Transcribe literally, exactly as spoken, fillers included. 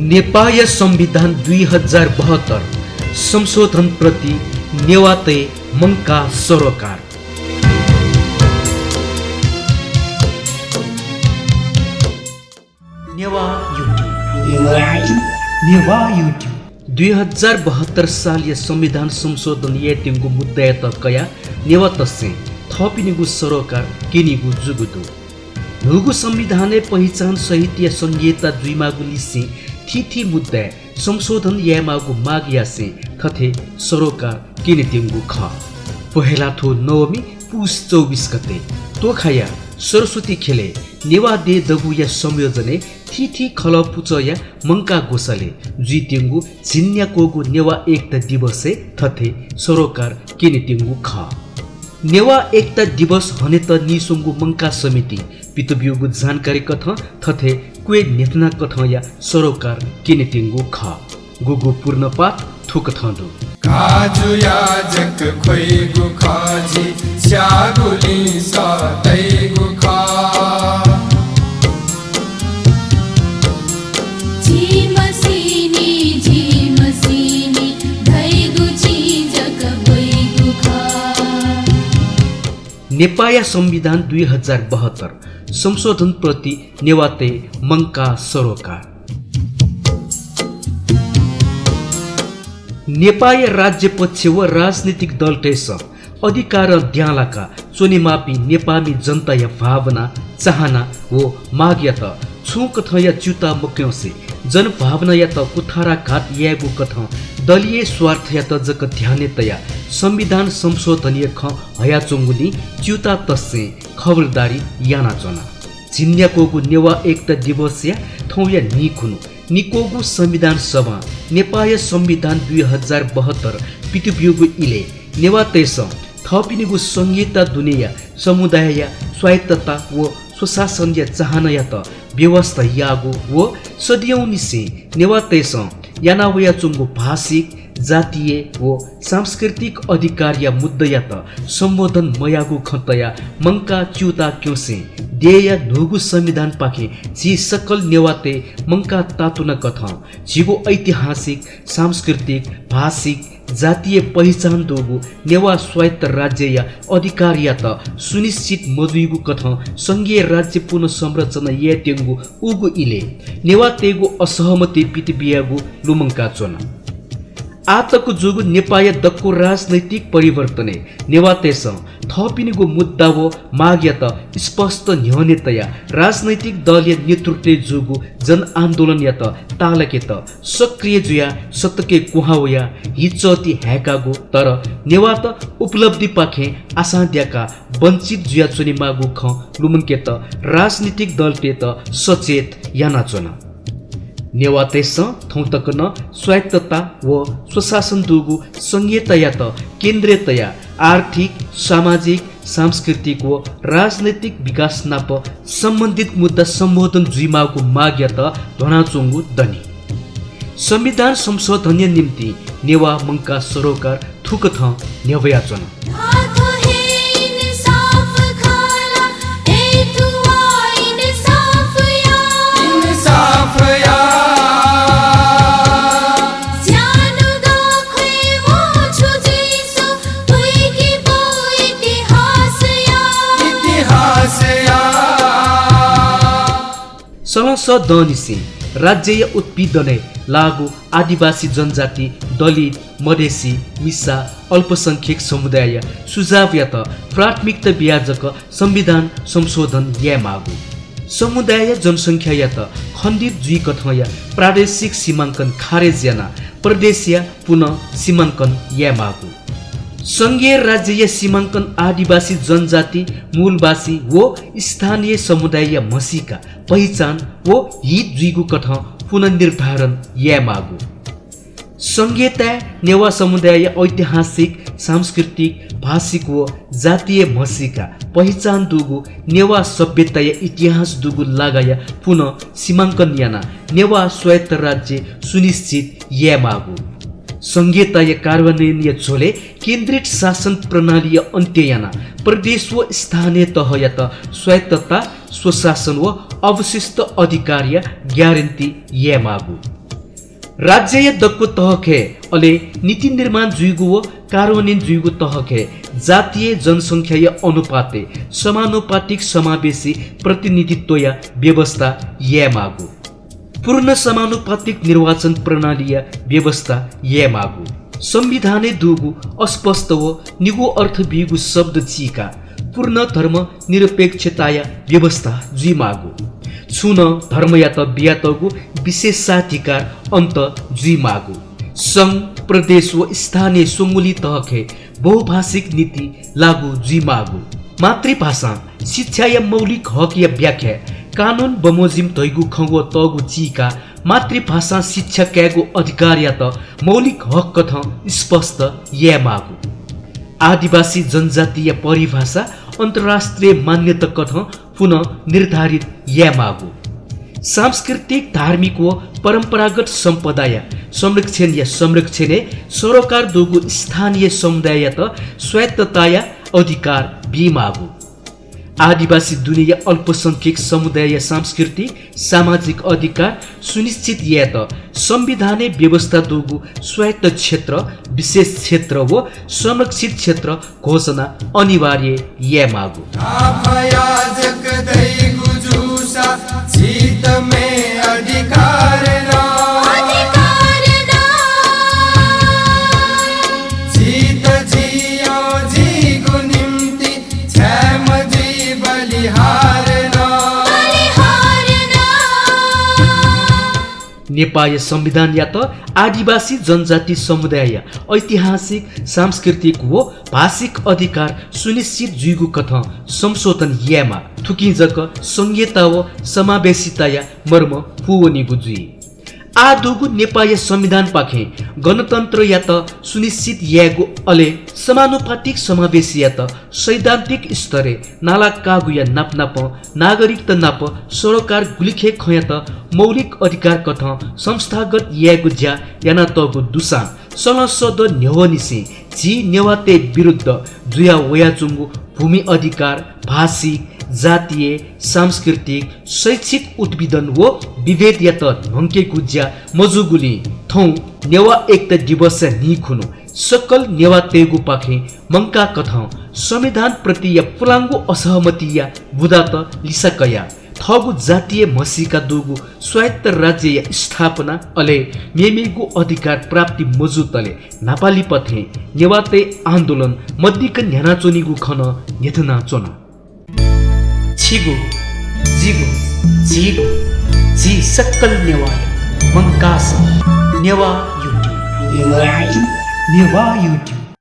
नेपाःया संविधान दुई हजार बहत्तर संशोधन प्रति नेवाःतय् मंकाः सरोकार। नेवाः YouTube। नेवाः YouTube। दुई हजार बहत्तर सालया संविधान संशोधन यायेत्यंगु मुद्दायात कयाः नेवाःतय्सं थःपिनिगु सरोकार क्यनीगु जूगु दु। न्हूगु संविधानय् पहिचान सहितया संघीयता जुइमाःगु लिसें थीथी मुद्दाय् संशोधन यायेमाःगु माग यासें थथे सरोकार क्यनेत्यंगु खः। पहेँला थ्व नवमी पुस चौबिस गते तोखाया सरस्वती खेलय् नेवाः देय् दबूया संयोजनय् थीथी खलः पुचःया मंकाः ग्वसालय् जुइत्यंगु झिंन्याक्वःगु नेवाः एकता दिवसय् थथे सरोकार क्यनेत्यंगु खः। नेवाः एकता दिवस हनेत नीस्वंगु मंकाः समितिं पितब्यूगु जानकारी कथं थथे क्वय् न्ह्यथना कथंया सरोकार क्यनेत्यंगु खः। गुगु पूर्ण पाठ थुकथं दु। काजु याजक ख्वइगु खः, झी स्याःगुलिं सःतइगु खः। झी मसिनि, झी मसिनि, धइगु चिं जक ब्वइगु खः। नेपाःया संविधान दुई हजार बहत्तर संशोधन प्रति नेवाःतय् मंकाः सरोकार। नेपाःया राज्य पक्ष व राजनीतिक दलतय्सं अधिकारं द्यां लाकाः च्वनेमाःपिं नेपाःमि जनताया भावना, चाहना व मागयात छुं कथंया च्यूताः मक्यंसे जनभावनायात कुठाराघात यायेगु कथं दलीय स्वार्थयात जक ध्यानय् तयाः संविधान संशोधनया खँ हयाच्वंगुलिं च्यूतातय्सं खबरदारी यानाच्वना। झिंन्याक्वःगु नेवाः एकता दिवसया थौंया न्हिं खुन्हु निक्वःगु संविधान सभां नेपाःया संविधान दुई हजार बहत्तर पितब्यूगु इलय् नेवाःतय्सं थःपिनिगु संघीयता दुनेया समुदायया स्वायत्तता व स्वशासनया चाहनायात व्यवस्था याःगु व सदियौंनिसें नेवाःतय्सं याना वयाच्वंगु भाषिक, जातीय व सांस्कृतिक अधिकारया मुद्दायात सम्बोधन मयाःगु खँ तयाः मंकाः च्यूताः क्यंसें देय्या न्हूगु संविधानपाखें झी सकल नेवाःतय् मंकाः तातुना कथं झीगु ऐतिहासिक, सांस्कृतिक, भाषिक, जातीय पहिचान दुगु नेवाः स्वायत्त राज्यया अधिकारयात सुनिश्चित मजुइगु कथं संघीय राज्य पुनः संरचना यायेत्यंगु उगु इलय् नेवाःतय्गु असहमति पित बियागु लुमंकाच्वना। आःतक जूगु नेपाःया दक्व राजनैतिक परिवर्तनय् नेवाःतय्सं थःपिनिगु मुद्दा व मागयात स्पष्ट न्ह्यःने तयाः राजनैतिक दलया नेतृत्वय् जूगु जनआन्दोलनयात ताःलाकेत सक्रिय जुयाः सतकय् क्वहां वयाः हिचःति हाय्कागु, तर नेवाःत उपलब्धिपाखें आशां द्याकाः वञ्चित जुयाच्वनेमाःगु खँ लुमंकेत राजनीतिक दलतय्त सचेत यानाच्वना। नेवाःतय्सं थौंतक नं स्वायत्तता व स्वशासन दुगु संघीयतायात केन्द्रय् तयाः आर्थिक, सामाजिक, सांस्कृतिक व राजनैतिक विकास नाप सम्बन्धित मुद्दा सम्बोधन जुइमाःगु मागयात ध्वनाच्वंगु दनि। संविधान संशोधनया निंतिं नेवाः मंकाः सरोकार थुकथं न्ह्यब्वयाच्वन। सलंसः दँनिसें राज्यया उत्पीडनय् लाःगु आदिवासी जनजाति, दलित, मधेसी, मिसा, अल्पसंख्यक समुदायया सुझावयात प्राथमिकता बियाः जक संविधान संशोधन यायेमाःगु। समुदायया जनसंख्यायात खण्डित जुइकथंया प्रादेशिक सीमांकन खारेज यानाः प्रदेशया पुनः सीमांकन यायेमाःगु। संघीय राज्यया सीमांकन आदिवासी जनजाति, मूलवासी व स्थानीय समुदायया म्हसीका, पहिचान व हित जुइगु कथं पुनर्निर्धारण यायेमाःगु। संघीयताय् नेवाः समुदायया ऐतिहासिक, सांस्कृतिक, भाषिक व जातीय म्हसीका, पहिचान दुगु नेवाः सभ्यताया इतिहास दुगु लागाया पुनः सीमांकन यानाः नेवाः स्वायत्त राज्य सुनिश्चित यायेमाःगु। संघीयताया कार्यान्वयनया झ्वलय् केन्द्रित शासन प्रणालीया अन्त्य यानाः प्रदेश व स्थानीय तहयात स्वायत्तता, स्वशासन व अवशिष्ट अधिकारया ग्यारेन्टी यायेमाःगु। राज्यया दक्व तहखे, अले नीति निर्माण जुइगु व कार्यान्वयन जुइगु तहखे जातीय जनसंख्याया अनुपातय् समानुपातिक समावेशी प्रतिनिधित्वया व्यवस्था यायेमाःगु। पूर्ण समानुपातिक निर्वाचन प्रणालीया व्यवस्था यायेमाःगु। संविधानय् दुगु अस्पष्ट व निगू अर्थ बीगु शब्द चीकाः पूर्ण धर्म निरपेक्षताया व्यवस्था जुइमाःगु। छुं नं धर्मयात बियातःगु विशेषाधिकार अन्त जुइमाःगु। संघ, प्रदेश व स्थानीय स्वंगुलिं तहखे बहुभाषिक नीति लागू जुइमाःगु। मातृभाषां शिक्षाया मौलिक हकया व्याख्या कानून बमोजिम धइगु खँ वःतःगु चीकाः मातृभाषां शिक्षा कायेगु अधिकारयात मौलिक हक कथं स्पष्ट यायेमाःगु। आदिवासी जनजातिया परिभाषा अन्तर्राष्ट्रिय मान्यता कथं पुनः निर्धारित यायेमाःगु। सांस्कृतिक, धार्मिक व परम्परागत सम्पदाया संरक्षणया संरक्षणय् सरोकार दुगु स्थानीय समुदाययात स्वायत्तताया अधिकार बीमाःगु। आदिवासी दुनेया अल्पसंख्यक समुदायया सांस्कृतिक, सामाजिक अधिकार सुनिश्चित यायेत संविधानय् व्यवस्था दुगु स्वायत्त क्षेत्र, विशेष क्षेत्र व संरक्षित क्षेत्र घोषणा अनिवार्य यायेमाःगु। आफया जक दइगु जूसा झीत मेगु अधिकार नं। अधिकार नं। झीत झीगु निंतिं छाय् मजुइ बलिहार नं। बलिहार नं। नेपाःया संविधानयात आदिवासी जनजाति समुदायया ऐतिहासिक, सांस्कृतिक व भाषिक अधिकार सुनिश्चित जुइगु कथं संशोधन यायेमाः। थुकिं जक संघीयता व समावेशिताया मर्म पूवनीगु जुइ। आः दुगु नेपाःया संविधानपाखें गणतन्त्रयात सुनिश्चित यायेगु, अले समानुपातिक समावेशीयात सैद्धान्तिक स्तरय् नालाकागुया नापनापं नागरिकत नाप सरोकार गुलिखे खँयात मौलिक अधिकार कथं संस्थागत यायेगु ज्या यानातःगु दुसां सलंसदँ न्ह्यवंनिसें झी नेवाःतय् विरुद्ध जुया वयाच्वंगु भूमि अधिकार, भाषिक, जातीय, सांस्कृतिक, शैक्षिक उत्पीडन व विभेदयात न्ह्यंकेगु ज्या मजूगुलिं थौं नेवाः एकता दिवसया न्हि खुन्हु सकल नेवाःतय्गुपाखें मंकाः कथं संविधानप्रतिया पुलांगु असहमतिया बुँदात लिसा कयाः थःगु जातिया म्हसीका दुगु स्वायत्त राज्यया स्थापना, अले मेमेगु अधिकार प्राप्ति मजूतले न्हापालिपा थें नेवाःतय् आन्दोलन मदिक्क न्ह्यानाच्वनीगु खँ नं न्ह्यथनाच्वन। छिगु, जिगु, झीगु, झी सकल नेवाःया मंकाः सः नेवाः YouTube। नेवाः YouTube।